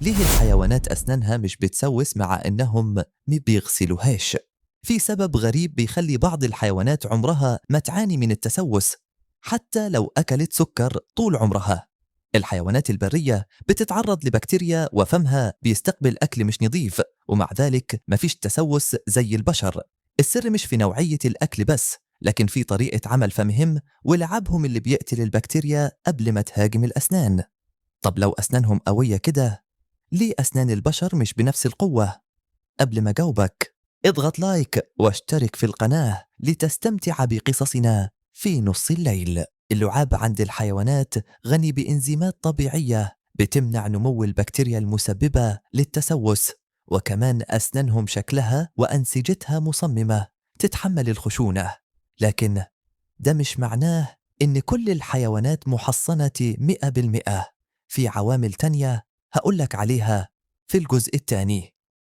ليه الحيوانات أسنانها مش بتسوس مع إنهم ما بيغسلوهاش؟ في سبب غريب بيخلي بعض الحيوانات عمرها ما تعاني من التسوس حتى لو أكلت سكر طول عمرها. الحيوانات البرية بتتعرض لبكتيريا وفمها بيستقبل أكل مش نظيف، ومع ذلك مفيش تسوس زي البشر. السر مش في نوعية الأكل بس، لكن في طريقة عمل فمهم ولعابهم اللي بيقتل البكتيريا قبل ما تهاجم الأسنان. طب لو أسنانهم قوية كده، ليه أسنان البشر مش بنفس القوة؟ قبل ما أجاوبك اضغط like واشترك في القناة لتستمتع بقصصنا في نص الليل. اللعاب عند الحيوانات غني بإنزيمات طبيعية بتمنع نمو البكتيريا المسببة للتسوس، وكمان أسنانهم شكلها وأنسجتها مصممة تتحمل الخشونة. لكن ده مش معناه إن كل الحيوانات محصنة 100%. في عوامل تانية هقولك عليها في الجزء الثاني.